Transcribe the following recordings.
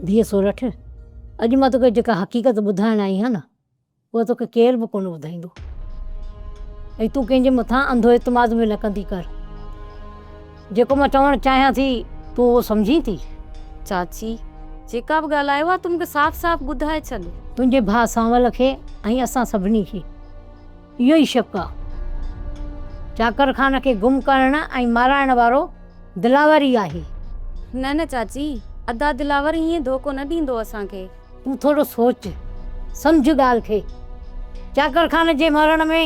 ڌيء سورٺ، اڄ مان توکي جيڪا حقيقت ٻڌائڻ آئي آهيان نه، اها توکي ڪير به ڪونه ٻڌائيندو ۽ تون ڪنهن جي مٿان انڌو اعتماد به نه ڪندي ڪر. جيڪو مان چوڻ چاهيان ٿي، تون اهو سمجهين ٿي؟ چاچي، جيڪا به ڳالهه آهي اها تون مون کي صاف صاف ٻڌائي ڇڏ. تنهنجي ڀاء سانول کي ۽ اسان سڀني کي اهو ئي شڪ آ. چاڪر خان کي گم ڪرڻ ۽ مارائڻ وارو دلاور ئي آهي. نه نه چاچي، ادا دلاور ائين ڌوڪو نه ڏيندو اسان کي. تون ٿورو سوچ، سمجهه ڳالهه کي. چاڪر خان جي مرڻ ۾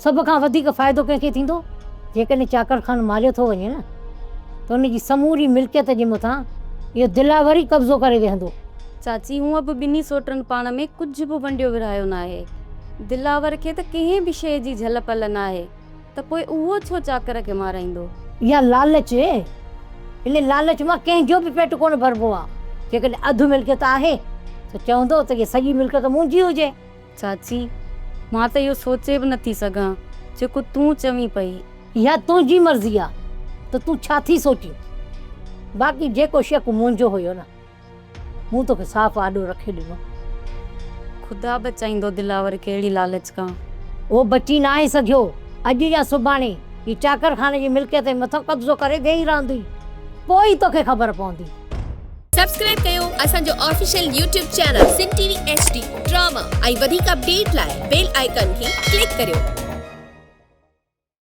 سڀ کان وڌيڪ فائدو ڪنهن کي ٿيندو؟ جيڪڏهن چاڪر خان ماريو ٿو وڃي نه ته ان جي سموري ملڪيت جي مٿان اهو دلاور ئي قبضو ڪري ويهندو. چاچي هونء به ٻنهي سوٽن پاڻ ۾ ڪجهه به ونڊيو ورهايو ناهي. دلاور کي ته ڪنهن به شيء جي جهل پل ناهي ته پوء اهو ڇو چاڪر کي مارائيندو؟ اها لالچ، ان لالچ مان ڪنهن جو به پيٽ ڪونه ڀربو آ. جيڪڏهن اڌ ملڪيت آهي ته چوندو ته اها سڄي ملڪيت منهنجي هجي. چاچي، مان ته اهو سوچي به نٿي سگهان، جيڪو تون چوين پئي. اها تنهنجي مرضي آ ته تون ڇا ٿي سوچين. باقي جيڪو شڪ منهنجو هيو نه، مون توکي صاف آڏو رکي ڏنو. خدا بچائيندو دلاور کي اهڙي لالچ کان. اهو بچي ناهي سگهيو. اڄ يا سڀاڻي هي چاڪر خان جي ملڪيت جي مٿان قبضو ڪري ويهي رهندي. پوء ئي توکي خبر پوندي. سبسڪرائب ڪيو اسان جو official YouTube channel Sindh T V H D drama ۽ وڌيڪ اپڊيٽ لاء بيل آئيڪان کي ڪلڪ ڪريو.